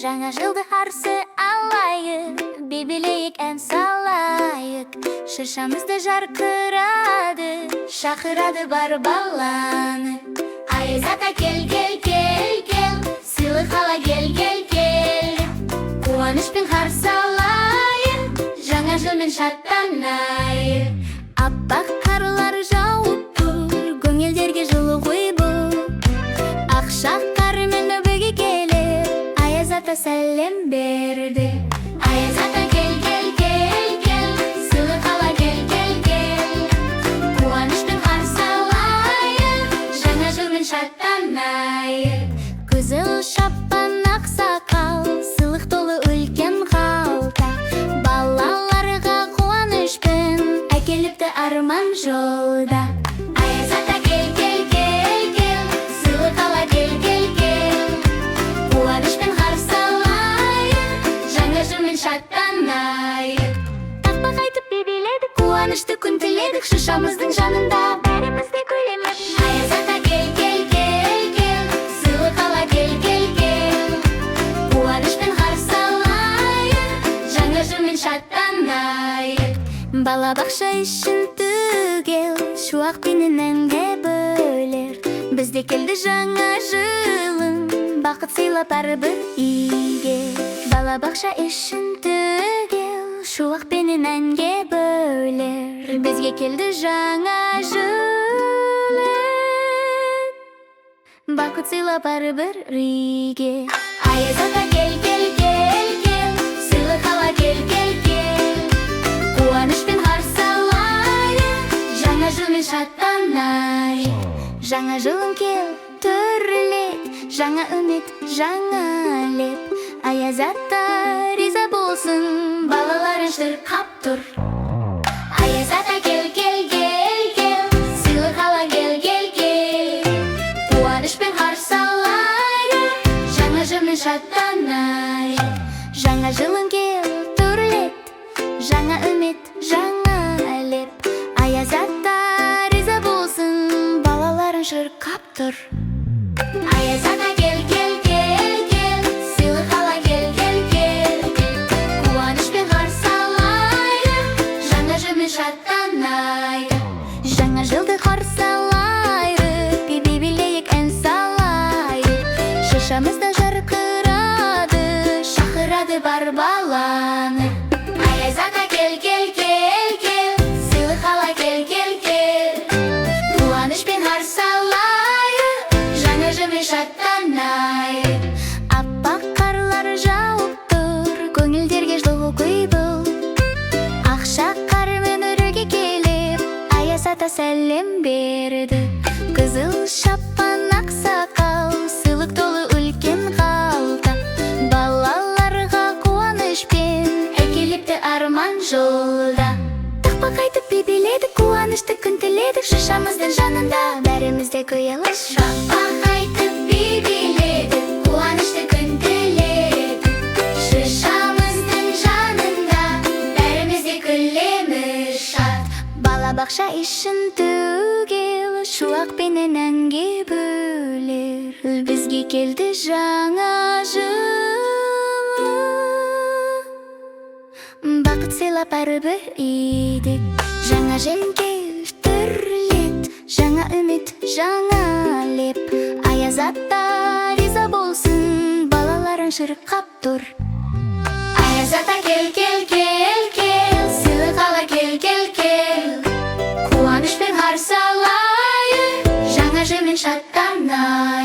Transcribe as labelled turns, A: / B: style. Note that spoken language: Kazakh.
A: Жаңа жылды қарсы алайық, би билейік, ән салайық. Шыршамызды жарқырады, шақырады бар баланы. Аяз ата, кел, кел, кел, кел, сыйлық ала кел, кел, кел. Қуанышпен қарсы алайық, жаңа жылмен шаттанайық. Аппақ қарлар жауып тұр, көңілдерге жылы ғой бұл. Ақша қармен бірге келіп, Аяз ата сәлем берді. Аяз ата, кел, кел, кел, кел, сыйлық ала кел, кел, кел. Қуанышпен қарсы алайық, жаңа жылмен шаттанайық. Қызыл шапан, ақ сақал, сыйлық толы үлкен қалта. Балаларға қуанышпен әкеліпті арман жолда. Аяз ата, кел, кел, кел, кел, сыйлық ала кел, кел, кел. Қуанышпен қарсы алайық, жаңа жылмен шаттанайық. Тақпақ айтып би биледік, қуанышты күн тіледік. Шыршамыздың жанында бәріміз де күлеміз. Аяз ата, кел, кел, кел, кел, сыйлық ала кел, кел, кел. Қуанышпен қарсы алайық, жаңа жылмен шаттанайық. Балабақша ішін түгел шуақпенен әнге бөлер. Бізде келді жаңа жылың, бақыт сыйлап әрбір үйге. Балабақша ішін түгел шуақпенен әнге бөлер. Бізге келді жаңа жылың, бақыт сыйлап әрбір үйге. Аяз ата, кел, кел, кел, кел, сыйлық ала кел, кел, кел. Қуанышпен қарсы алайық, жаңа жылмен шаттанайық. Жаңа жылың кел, түрлет, жаңа үміт, жаңа леп. Аяз ата риза болсын, балаларың шырқап тұр. Аяз ата, кел, кел, кел, кел, сыйлық ала кел, кел, кел. Қуанышпен қарсы алайық, жаңа жылмен шаттанайық. Жаңа жылың кел, түрлет, жаңа үміт, жаңа леп. Аяз ата риза болсын, балаларың шырқап тұр. Аяз ата, кел, кел, кел, кел, сыйлық ала кел, кел, кел. Қуанышпен қарсы алайық, жаңа жылмен шаттанайық. Жаңа жылды қарсы алайық, би билейік, ән салайық. Шыршамыз да жарқырады, шақырады бар баланы. Аяз ата, кел, кел, кел, кел, сыйлық ала кел, кел, кел. Қуанышпен қарсы алайық, жаңа жылмен шаттанайық. Аппақ қарлар жауып тұр, көңілдерге жылы күй бұл. Ақша қармен бірге келіп, Аяз ата сәлем берді. Қызыл шапан, ақ сақал, сыйлық толы үлкен қалта. Балаларға қуанышпен әкеліпті арман жолда. Тақпақ айтып би биледік, қуанышты күн тіледік. Шыршамыздың жанында бәріміз де күлеміз. Тақпақ айтып би биледік, қуанышты күн тіледік. Шыршамыздың жанында бәріміз де күлеміз шат. Балабақша ішін түгел шуақпенен әнге бөлер. Бізге келді жаңа жыл, бақыт сыйлап әрбір үйде. Жаңа жыл кел, түрлет, жаңа үміт, жаңа леп. Аяз ата риза болсын, балаларың шырқап тұр. Аяз ата, кел, кел, кел, кел, сыйлық ала кел, кел, кел. Қуанышпен қарсы алайық, жаңа жылмен шаттанайық.